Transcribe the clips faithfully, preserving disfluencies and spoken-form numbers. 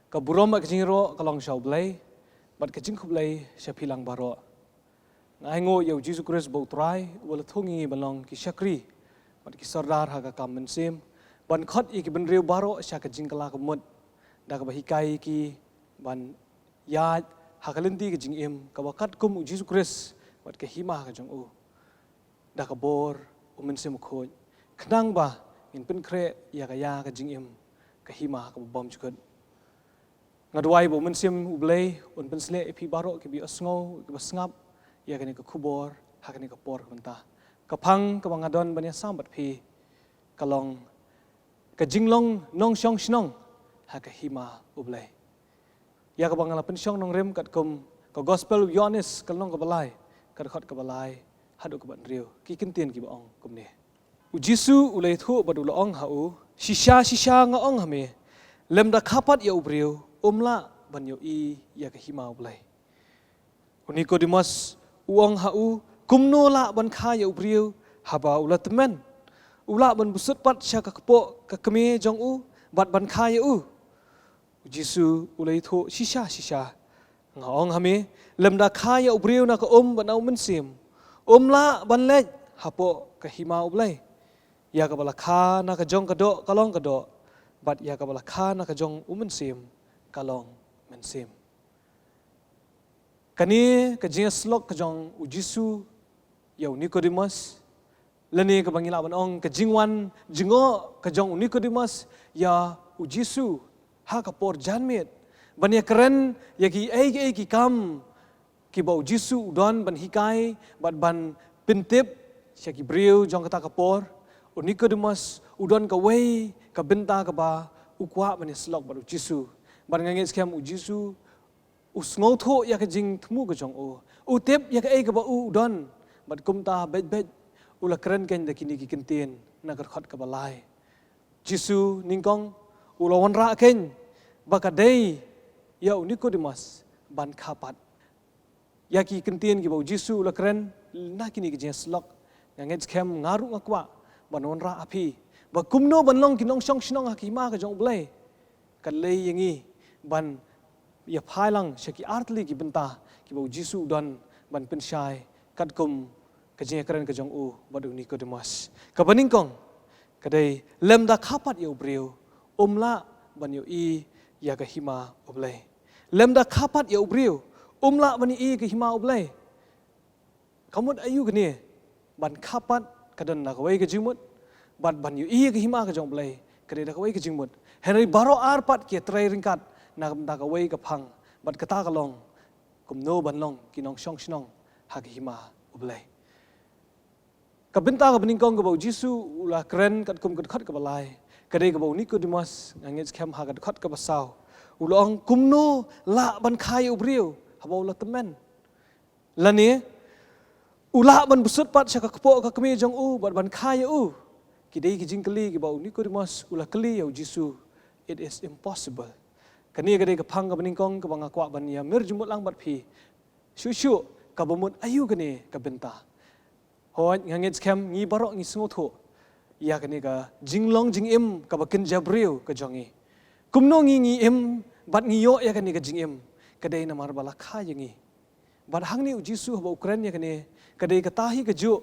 Ka burom bad ka jingïaroh ka long sha U Blei, bad ka jingkhublei sha phi lang baroh. Nga ainguh ïa U Jisu Khrist ba U Trai, uba la thung ïa ngi ban long ki shakri bad ki sordar ha ka kam mynsiem, ban khot ïa ki bynriew baroh sha ka jingkylla ka mut, da kaba hikai ïa ki ban ïaid ha ka lynti ka jingim kaba katkum U Jisu Khrist bad ka hima ka jong U, da ka bor U Mynsiem Bakhuid, khnang ba ngin pynkhreh ïa ka ïa ka jingim, ka hima kaba bymjukut. Nga duwai ba U Mynsiem U Blei un pynshlur ïa phi baroh kiba ïohsngew, kiba sngap ïa kane ka khubor ha kane ka por ka mynta. Ka phang kaba nga don ban ïasam bad phi ka long ka jinglong nongshong shnong ha ka hima U Blei, ïa kaba nga la pynshong nongrim katkum ka Gospel u Ïoannis ka lynnong kaba lai, ka dkhot kaba lai haduh kaba hynriew. Ki kyntien kiba ong kumne: U Jisu u la ïathuh bad u la ong ha u: Shisha shisha nga ong ha me, lymda kha pat ïa u briew, um lah ban ïohi ïa ka hima U Blei. U Nikodimos u ong ha u: Kumno lah ban kha ïa u briew haba u la tymmen? U lah ban bsut pat sha ka kpoh ka kmie jong u bad ban kha ïa u? U Jisu u la ïathuh: Shisha shisha nga ong ha me, lymda kha ïa u briew na ka um bad na U Mynsiem, um lah ban leit hapoh ka hima U Blei. Ïa kaba la kha na ka jong ka doh ka long ka doh, bad ïa kaba la kha na ka jong U Mynsiem ka long mynsiem. Kane ka jingïasyllok ka jong U Jisu ïa u Nikodimos, lane kaba ngi lah ban ong ka jingwan jngoh ka jong u Nikodimos ïa U Jisu ha ka por janmiet, ban ïakren ïa kiei kiei ki kam kiba U Jisu u don ban hikai bad ban pyntip sha ki briew jong kata ka por. U Nikodimos u don kawei ka bynta kaba u kwah ban ïasyllok bad U Jisu. Bad nga ngeit skhem U Jisu u sngewthuh ïa ka jingthmu ka jong u. U tip ïa kaei kaba u u don. Bad kumta beit beit u la kren keiñ da kine ki kyntien na ka dkhot kaba lai. Jisu nyngkong u la wanrah keiñ ba ka dei ïa u Nikodimos ban kha pat. Ïa ki kyntien kiba U Jisu u la kren na kine ki jingïasyllok, nga ngeit skhem, nga ruh nga kwah ban wanrah ha phi ba kumno ban long ki nongshong shnong ha ka hima ka jong U Blei. Ka lei ïa ngi ban ïaphai lang sha ki artylli ki bynta kiba U Jisu u don ban pynshai katkum ka jingïakren ka jong u bad u Nikodimos. Kaba nyngkong ka dei, lymda kha pat ïa u briew, um lah ban ïohi ïa ka hima U Blei. Lymda kha pat ïa u briew, um lah ban ïohi ïa ka hima U Blei. Ka mut aïu kane? Ban kha pat ka don na kawei ka jingmut, bad ban ïohi ïa ka hima ka jong U Blei ka dei na kawei ka jingmut. Hynrei baroh ar pat ki ïatrei ryngkat na ka bynta kawei ka phang, bad kata ka long kumno ban long ki nongshong shnong ha ka hima U Blei. Ka bynta kaba nyngkong kaba U Jisu u la kren katkum ka dkhot kaba lai, ka dei kaba u Nikodimos, nga ngeit skhem, ha ka dkhot kaba saw u la ong: Kumno lah ban kha ïa u briew haba u la tymmen? Lane u lah ban bsut pat sha ka kpoh ka kmie jong u bad ban kha ïa u? Ki dei ki jingkylli kiba u Nikodimos u la kylli ïa U Jisu. It is impossible. Kane ka dei ka phang kaba nyngkong kaba nga kwah ban ïa mir jingmut lang bad phi. Shuh shuh kaba mut aïu kane ka bynta. Hooid, nga ngeit skhem ngi baroh ngi sngewthuh ïa kane ka jinglong jingim kaba kynja briew ka jong ngi. Kumno ngi ngi im bad ngi ïoh ïa kane ka jingim? Ka dei namar ba la kha ïa ngi. Bad hangne U Jisu haba u kren ïa kane, ka dei kata hi kajuh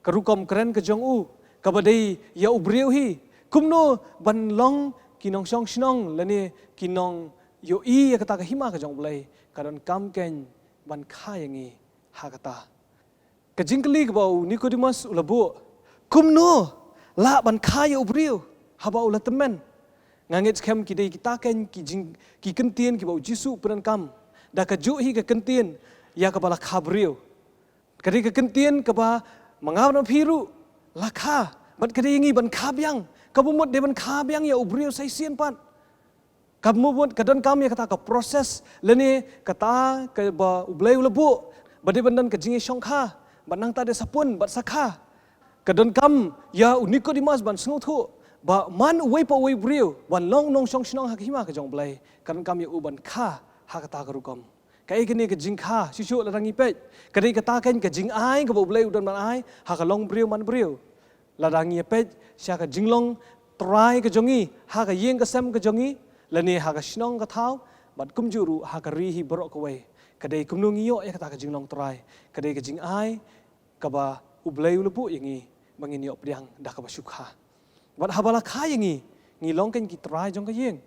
ka rukom kren ka jong u kaba dei ïa u briew hi. Kumno ban long ki nongshong shnong lane ki nongïohi ïa kata ka hima ka jong U Blei? Ka donkam keiñ ban kha ïa ngi ha kata. Ka jingkylli kaba u Nikodimos u la buh: Kumno lah ban kha ïa u briew haba u la tymmen? Nga ngeit skhem ki dei kita keiñ ki jing, ki kyntien kiba U Jisu u pyndonkam da kajuh hi ka kyntien ïa kaba la kha briew. Ka dei ka kyntien kaba ma nga bad ma phi ruh la kha, bad ka dei ïa ngi ban kha biang. Kaba mut dei ban kha biang ïa u briew sa shisien pat. Kaba mut ka donkam ïa kata ka process lane kata kaba U Blei u la buh, ba dei ban don ka jingïashongkha, bad nangta dei sa pun bad sa kha. Ka donkam ïa u Nikodimos ban sngewthuh ba man uwei pa uwei u briew ban long u nongshong shnong ha ka hima ka jong U Blei, ka donkam ïa u ban kha ha kata ka rukom. Kaei kane ka jingkha? Shuh shuh lada ngi peit, ka dei kata keiñ ka jingai kaba U Blei u don ban ai ha ka long briew man briew. Lada ngi ïa peit sha ka jinglong trai ka jong ngi ha ka ïing ka sem ka jong ngi, lane ha ka shnong ka thaw, bad kumjuh ruh ha ka ri hi baroh kawei. Ka dei kumno ngi ïoh ïa kata ka jinglong trai, ka dei ka jingai kaba U Blei u la buh ïa ngi ba ngin ïoh pdiang da kaba shu kha. Bad haba la kha ïa ngi, ngi long kein ki trai jong ka ïing.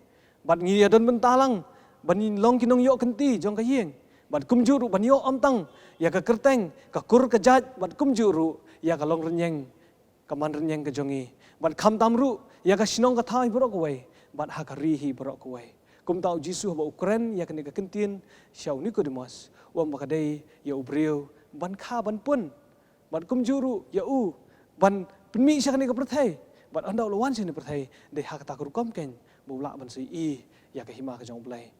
Bad ngi ïa don bynta lang ban long ki nongïoh kynti jong ka ïing. Bad kumjuh ruh ban ïoh ym tang ïa ka kyrteng, ka kur ka jait, bad kumjuh ruh ïa ka long rynïeng, ka man rynïeng ka jong ngi. Bad khamtam ruh ïa ka shnong ka thaw hi baroh kawei, bad ha ka ri hi baroh kawei. Kumta U Jisu haba u kren ïa kane ka kyntien sha u Nikodemos, u ong ba ka dei ïa u briew ban kha ban pun. Bad kumjuh ruh ïa u ban pynmih sha kane ka pyrthei. Bad ynda u la wan sha kane ka pyrthei, dei ha kata ka rukom kein ba u lah ban sa ïohi ïa ka hima ka jong U Blei.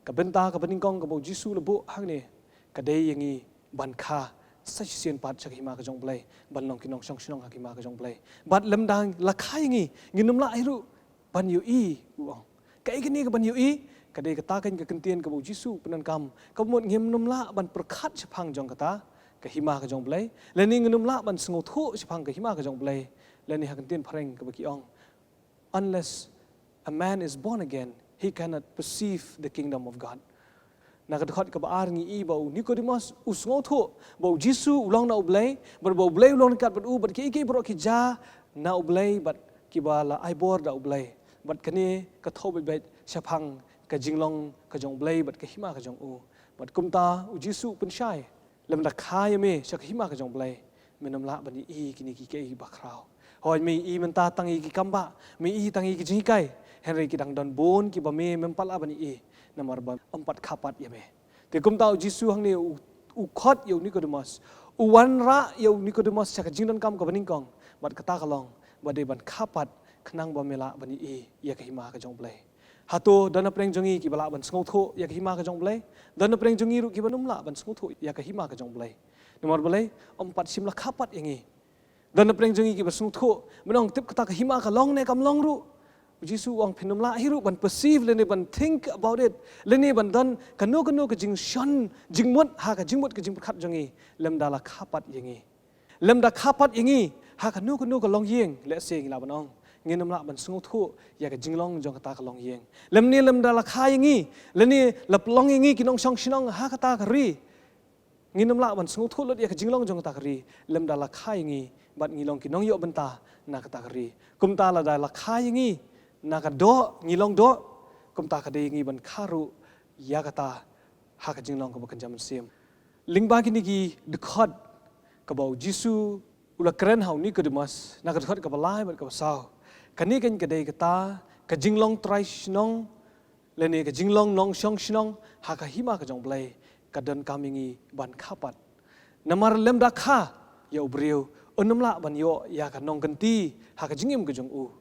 Ka bynta kaba nyngkong kaba U Jisu u la buh hangne, ka dei ïa ngi ban kha sa shisien pat sha ka hima ka jong U Blei, ban long ki nongshong shnong ha ka hima ka jong U Blei. Bad lymda la kha ïa ngi, ngin ym lah hi ruh ban ïohi, u ong. Kaei kane ka ban ïohi? Ka dei kata kein ka kyntien kaba U Jisu u pyndonkam, kaba mut ngim nym lah ban pyrkhat shaphang jong kata ka hima ka jong U Blei, lane ngin nym lah ban sngewthuh shaphang ka hima ka jong U Blei, lane ha ka kyntien phareng kaba ki ong, "Unless a man is born again, he cannot perceive the kingdom of God." Na ka dkhot kaba ar ngi ïohi ba u Nikodemos u sngewthuh ba U Jisu u long na U Blei, bad ba U Blei u long ryngkat bad u, bad kiei kiei baroh ki jia na U Blei, bad kiba la ai bor da U Blei. Bad kane ka thew beit beit shaphang ka jinglong ka jong U Blei bad ka hima ka jong u. Bad kumta U Jisu u pynshai, lymda kha ïa me sha ka hima ka jong U Blei, men ym lah ban ïohi kine kiei kiei bakhraw. Hooid, me ïohi mynta tang ïa ki kambah, me ïohi tang ïa ki jinghikai, hynrei ki dang don bun kiba me mem pat lah ban ïohi, namar ba ym pat kha pat ïa me. Te kumta U Jisu hangne u, u khot ïa u Nikodemos, u wanrah ïa u Nikodemos sha ka jingdonkam kaba nyngkong, bad kata ka long ba dei ban kha pat khnang ba me lah ban ïohi ïa ka hima ka jong U Blei. Hato don na pdeng jong ngi kiba lah ban sngewthuh ïa ka hima ka jong U Blei? Don na pdeng jong ngi ruh kiba nym lah ban sngewthuh ïa ka hima ka jong U Blei. Namar balei? Ym pat shym la kha pat ïa ngi. Don na pdeng jong ngi kiba sngewthuh, mynta tip kata ka hima ka long ne kam long ruh, U Jisu u ong phin nym lah hi ruh ban perceive lane ban think about it, lane ban don kano kano ka jingshon jingmut ha ka jingmut ka jingpyrkhat jong ngi, lymda la kha pat ïa ngi. Lymda kha pat ïa ngi ha kano kano ka longïing, lehse ngi lah ban ong, ngin nym lah ban sngewthuh ïa ka jinglong jong kata ka longïing. Lymne lymda la kha ïa ngi, lane la pynlong ïa ngi ki nongshong shnong ha kata ka ri, ngin nym lah ban sngewthuh lut ïa ka jinglong jong kata ka ri, lymda la kha ïa ngi bad ngi long ki nongïoh bynta na kata ka ri. Kumta lada la kha ïa ngi na ka doh, ngi long doh, kumta ka dei ïa ngi ban kha ruh ïa kata ha ka jinglong kaba kynja mynsiem. Lyngba kine ki dkhot kaba U Jisu u la kren ha u Nikodemos, na ka dkhot kaba lai bad kaba saw, kane kein ka dei kata ka jinglong trai shnong lane ka jinglong nongshong shnong ha ka hima ka jong U Blei, ka donkam ïa ngi ban kha pat. Namar lymda kha ïa u briew, un nym lah ban ïoh ïa ka nongkynti ha ka jingim ka jong u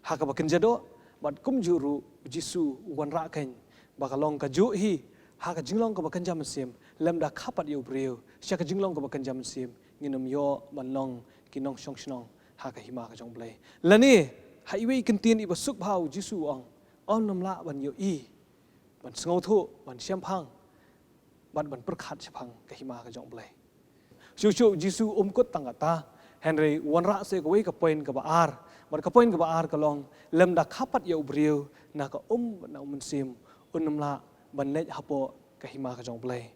ha kaba kynja doh. Bad kumjuh ruh U Jisu u wanrah kein ba ka long kajuh hi ha ka jinglong kaba kynja mynsiem, lymda kha pat ïa u briew sha ka jinglong kaba kynja mynsiem, ngin nym ïoh ban long ki nongshong shnong ha ka hima ka jong U Blei. Lane ha iwei i kyntien iba suk bha U Jisu u ong, un nym lah ban ïohi, ban sngewthuh, ban shemphang bad ban pyrkhat shaphang ka hima ka jong U Blei. Shuh shuh U Jisu um kut tang kata, hynrei u wanrah sa kawei ka point kaba ar. Bad ka point kaba ar ka long, lymda kha pat ïa u briew na ka um bad na u mynsiem, un nym lah ban leit hapoh ka hima ka jong U Blei.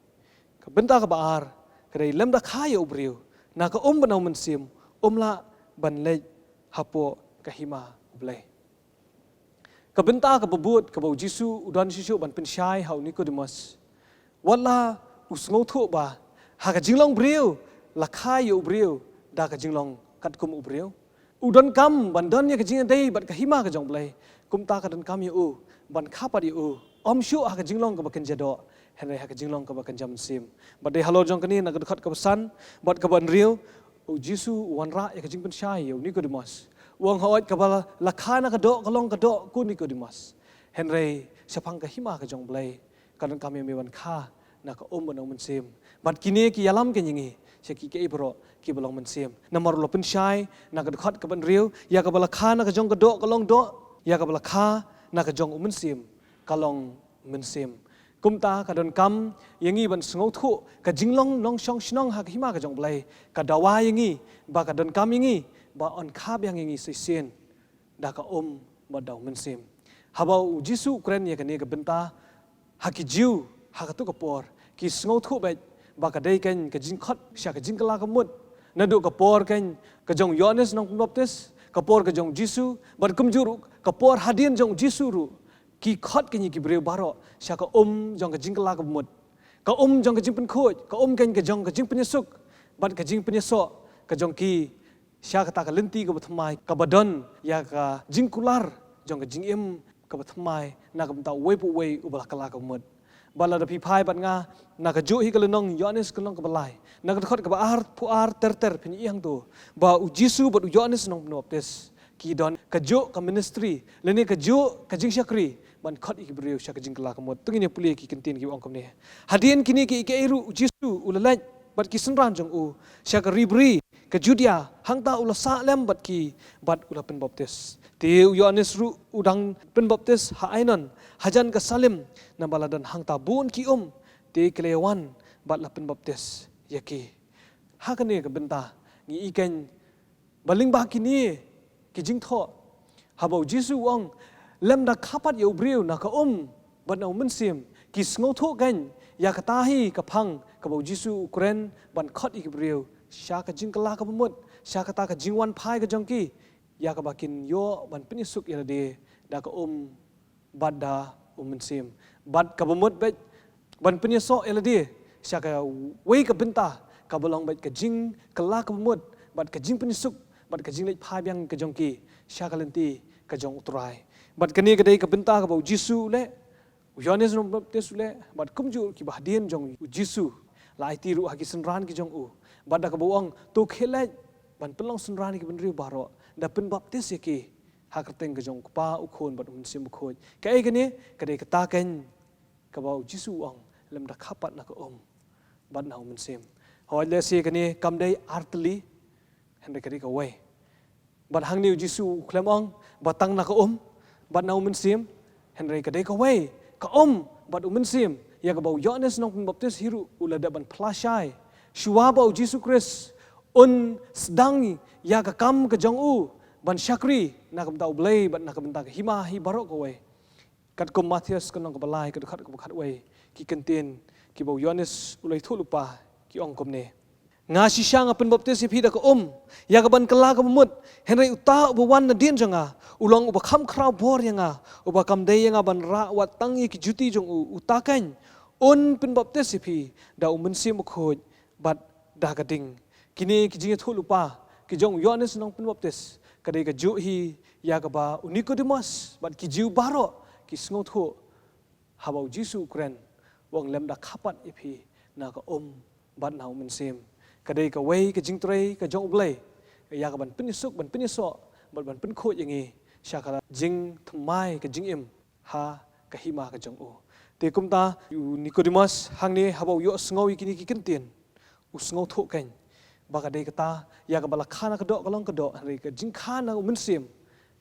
Ka bynta kaba ar ka dei lymda kha ïa u briew na ka um bad na u mynsiem, um lah ban leit hapoh ka hima U Blei. Ka bynta kaba bud kaba U Jisu u don shuh shuh ban pynshai ha u Nikodemos, wat la u sngewthuh ba ha ka jinglong briew la kha ïa u briew da ka jinglong katkum u briew, u donkam ban don ïa ka jingïadei bad ka hima ka jong U Blei. Kumta ka donkam ïa u ban kha pat ïa u, ym shuh ha ka jinglong kaba kynja doh, hynrei ha ka jinglong kaba kynja mynsiem. Bad dei halor jong kane, na ka dkhot kaba san bad kaba hynriew, U Jisu u wanrah ïa ka jingpynshai ïa u Nikodemos. U ong, hooid, kaba la kha na ka doh ka long ka doh, ko Nikodemos, hynrei shaphang ka hima ka jong U Blei ka donkam ïa me ban kha na ka um bad na u mynsiem. Bad kine ki ïalam kein ïa ngi sha kiei kiei baroh kiba long mynsiem. Namar u la pynshai na ka dkhot kaba hynriew, ïa kaba la kha na ka jong ka doh ka long doh, ïa kaba la kha na ka jong u mynsiem ka long mynsiem. Kumta ka donkam ïa ngi ban sngewthuh ka jinglong nongshong shnong ha ka hima ka jong U Blei ka dawa ïa ngi, ba ka donkam ïa ngi ba yn kha biang ïa ngi shisien da ka um bad da u mynsiem. Haba u Jisu u kren ïa kane ka bynta ha ki Jiw ha katu ka por, ki sngewthuh beit ba ka dei kein ka jingkhot sha ka jingkylla ka mut. Naduh ka por kein ka jong u Ïoannis Nongpynbaptis, ka por ka jong u Jisu, bad kumjuh ruh ka por hadien jong u Jisu ruh, ki khot kein ïa ki briew baroh sha ka um jong ka jingkylla ka mut, ka um jong ka jingpynkhuid, ka um kein ka jong ka jingpynïasuk bad ka jingpynïasoh ka jong ki sha kata ka lynti kaba thymmai, kaba don ïa ka jingkular jong ka jingim kaba thymmai na ka bynta uwei pa uwei uba la kylla ka mut. Bad lada phi phai bad nga na kajuh hi ka lynnong Ïoannis ka lynnong kaba lai, na ka dkhot kaba arphew ar ter ter, phin ïohi hangto ba u Jisu bad u Ïoannis Nongpynbaptis ki don kajuh ka ministry lane kajuh ka jingshakri ban khot ïa ki briew sha ka jingkylla ka mut. To ngin ïa pule ki kyntien kiba ong kumne: Hadien kine kiei kiei ruh u Jisu u la leit bad ki synran jong u sha ka ri bri ka Judia, hangta u la sah lem bad ki bad u la pynbaptis. Te u Ïoannis ruh u dang pynbaptis ha Ainon hajan ka Salim, naba la don hangta bun ki um. Te ki la ïawan bad la pynbaptis ïa ki. Ha kane ka bynta ngi i kein ba lyngba kine ki jingthoh, haba u Jisu u ong, lymda kha pat ïa u briew na ka um bad na u mynsiem, ki sngewthuh kein ïa kata hi ka phang kaba u Jisu u kren ban khot ïa ki briew sha ka jingkylla kaba mut, sha kata ka jingwan phai ka jong ki, ïa kaba kin ïoh ban pynïasuk ïa lade da ka um bad da u mynsiem, bad kaba mut beit ban pynïasoh ïa lade sha kawei ka bynta kaba long beit ka jingkylla kaba mut bad ka jingpynïasuk bad ka jingleit phai biang ka jong ki sha ka lynti ka jong u Trai. Bad kane ka dei ka bynta kaba u Jisu u leh, u Ïoannis Nongpynbaptis u leh, bad kumjuh kiba hadien jong u Jisu la aiti ruh ha ki synran ki jong u, bad da kaba u ong, to khie leit ban pynlong synran ïa ki bynriew baroh, da pynbaptis ïa ki ha ka kyrteng ka jong u Kpa, u Khun bad u Mynsiem Bakhuid. Kaei kane? Ka dei kata kein kaba u Jisu u ong, lymda kha pat na ka um bad na u mynsiem. Hooid, lehse kane kam dei artylli, hynrei ka dei kawei. Bad hangne u Jisu u khlem ong ba tang na ka um bad na u mynsiem, hynrei ka dei kawei, ka um bad u mynsiem, ïa kaba u Ïoannis Nongpynbaptis hi ruh u la dep ban phla shai shuwa ba u Jisu Khrist un sdang ïa ka kam ka jong u ban shakri na ka bynta U Blei bad na ka bynta ka hima hi baroh kawei. Katkum Mathaios ka lynnong kaba lai, ka dkhot kaba khatwei, ki kyntien kiba u Ïoannis u la ïathuhlypa ki ong kumne: Nga shisha nga pynbaptis ïa phi da ka um ïa ka ban kylla kaba mut, hynrei uta uba wan nadien jong nga u long uba kham khraw bor ïa nga, uba kam dei ïa nga ban rah wat tang ïa ki juti jong u. Uta kein un pynbaptis ïa phi da u Mynsiem Bakhuid bad da ka ding. Kine ki jingïathuhlypa ki jong u Ïoannis Nongpynbaptis ka dei kajuh hi ïa kaba u Nikodimos bad ki Jiw baroh ki sngewthuh haba u Jisu u kren, u ong, lymda kha pat ïa phi na ka um bad na u mynsiem. Ka dei kawei ka jingtrei ka jong U Blei ïa ka ban pynïasuk, ban pynïasoh bad ban pynkhuid ïa ngi sha ka jingthymmai ka jingim ha ka hima ka jong u. Te kumta u Nikodimos hangne haba u ïohsngew ïa kine ki kyntien, u sngewthuh kein ba ka dei kata ïa kaba la kha na ka doh ka long ka doh, hynrei ka jingkha na u mynsiem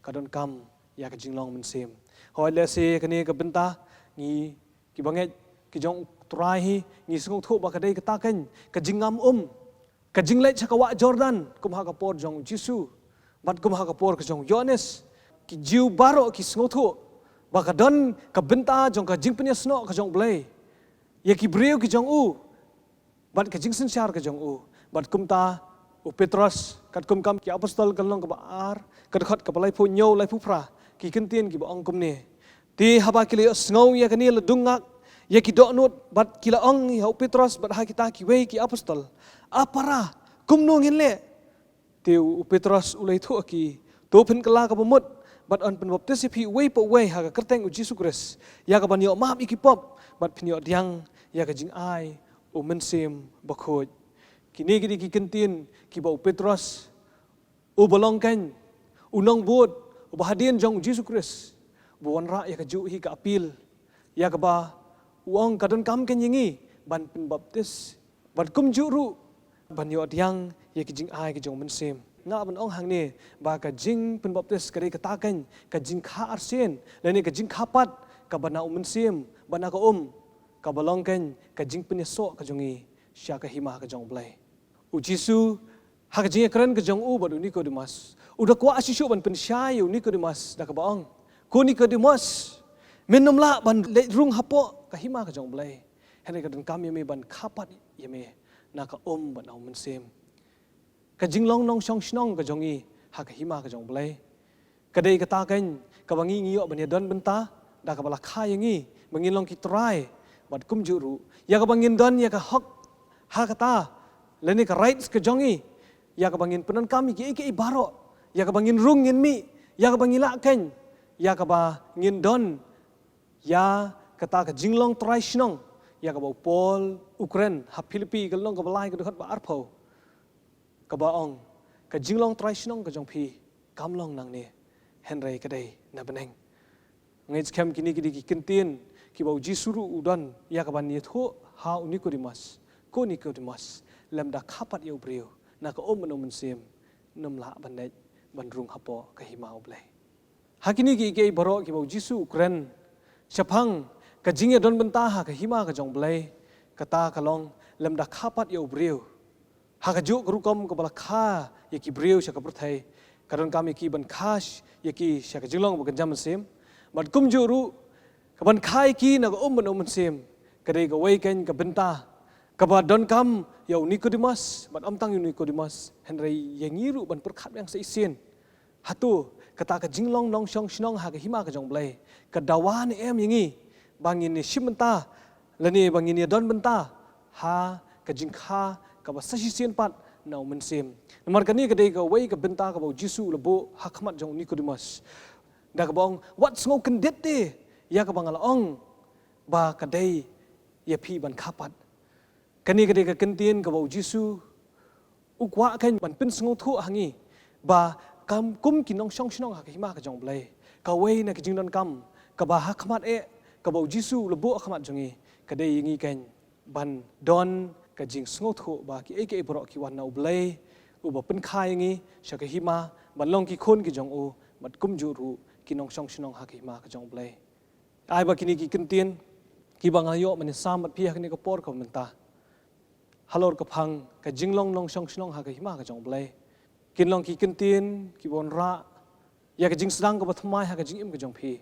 ka donkam ïa ka jinglong mynsiem. Hooid, lehse kane ka bynta ngi kiba ngeit ki jong u Trai hi ngi sngewthuh ba ka dei kata kein ka jingngam um, ka jingleit sha ka wah Jordan kum ha ka por jong u Jisu bad kum ha ka por ka jong u Ïoannis. Ki Jiw baroh ki sngewthuh ba ka don ka bynta jong ka jingpynïasnoh ka jong U Blei ïa ki briew ki jong u bad ka jingsynshar ka jong u. Bad kumta u Petros, katkum Kam ki Apostol ka lynnong kaba ar, ka dkhot kaba laiphew hynñiew, laiphew phra, ki kyntien kiba ong kumne: Te haba ki la ïohsngew ïa kane la dung ngak ïa ki dohnud bad ki la ong ïa u Petros bad ha kita kiwei ki apostol: A para, kumno ngin leh? Te u Petros u la ïathuh ha ki: To phin kylla kaba mut bad yn pynbaptis ïa phi uwei pa uwei ha ka kyrteng u Jisu Khrist ïa ka ban ïoh map ïa ki pop, bad phin ïoh pdiang ïa ka jingai u Mynsiem Bakhuid. Kine ki dei ki kyntien kiba u Petros, uba long kein u nongbud uba hadien jong u Jisu Khrist, uba wanrah ïa kajuh hi ka appeal, ïa kaba u ong ka donkam kein ïa ngi ban pynbaptis bad kumjuh ruh ban ïoh pdiang ïa ki jingai ki jong u Mynsiem. Nga ban ong hangne ba ka jingpynbaptis ka dei kata kein ka jingkha arsien lane ka jingkha pat kaba na u mynsiem bad na ka um, kaba long kein ka jingpynïasoh ka jong ngi sha ka hima ka jong U Blei. U Jisu ha ka jingïakren ka jong u bad u Nikodimos, u da kwah shisha ban pynshai ïa u Nikodimos da kaba ong, Ko Nikodemus, men ym lah ban leit rung hapoh ka hima ka jong U Blei. Hynrei ka donkam ïa me ban kha pat ïa me na ka um bad na u mynsiem. Ka jinglong nongshong shnong ka jong ngi ha ka hima ka jong U Blei ka dei kata keiñ kaba ngi ngi ïoh ban ïadon bynta da kaba la kha ïa ngi ba ngin long ki trai, bad kumjuh ruh ïa kaba ngin don ïa ka hok ha kata, lane ka rights ka jong ngi, ïa kaba ngin pyndonkam ïa kiei kiei baroh, ïa kaba ngin rung ngin mih, ïa kaba ngi lah keiñ, ïa kaba ngin don ïa kata ka jinglong trai shnong, ïa kaba u Paul u kren ha Philippi ka lynnong kaba lai ka dkhot ba arphew, kaba ong, ka jinglong trai shnong ka jong phi kam long nangne, hynrei ka dei na bneng. Ngeit skhem kine ki dei ki kyntien kiba u Jisu ruh u don ïa kaban ïathuh ha u Nikodemus. Ko Nikodemus, lymda kha pat ïa u briew na ka um bad na u mynsiem, ym lah ban leit ban rung hapoh ka hima U Blei. Ha kine kiei kiei baroh kiba u Jisu u kren shaphang ka jingïadon bynta ha ka hima ka jong U Blei, kata ka long lymda kha pat ïa u briew ha kajuh ka rukom kaba la kha ïa ki briew sha ka pyrthei, ka donkam ïa ki ban kha sh-, ïa ki sha ka jinglong ba kynja mynsiem, bad kumjuh ruh ka ban kha ïa ki na ka um bad na u mynsiem, ka dei kawei keiñ ka bynta kaba donkam ïa u Nikodemus, bad ym tang ïa u Nikodemus, hynrei ïa ngi ruh ban pyrkhat biang sa shisien. Hato kata ka jinglong nongshong shnong ha ka hima ka jong U Blei ka dawa ne em ïa ngi ba ngin ïashim bynta lane ba ngin ïadon bynta ha ka jingkha kaba sa shisien pat na u mynsiem? Namar kane ka dei kawei ka bynta kaba u Jisu u la buh ha khmat jong u Nikodemus, da kaba ong, wat sngew kyndit te ïa kaba nga la ong ba ka dei ïa phi ban kha pat. Kane ka dei ka kyntien kaba u Jisu u kwah keiñ ban pynsngewthuh ha ngi ba kam kum ki nongshong shnong ha ka hima ka jong U Blei, kawei na ka jingdonkam kaba ha khmat eh kaba u Jisu u la buh ha khmat jong ngi, ka dei ïa ngi keiñ ban don ka jingsngewthuh ba kiei kiei baroh ki wan na U Blei uba pynkha ïa ngi sha ka hima ban long ki khun ki jong u, bad kumjuh ruh ki nongshong shnong ha ka hima ka jong U Blei. Ai ba kine ki kyntien kiba nga la ïoh ban ïasam bad phi ha kane ka por kaba mynta halor ka phang ka jinglong nongshong shnong ha ka hima ka jong U Blei kin long ki kyntien kiba wanrah ïa ka jingsdang kaba thymmai ha ka jingim ka jong phi.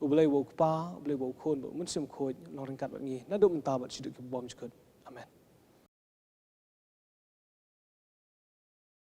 U Blei uba u Kpa, U Blei uba u Khun, uba u Mynsiem Bakhuid, long ryngkat bad ngi naduh mynta bad shaduh kiba bymjukut. Amen.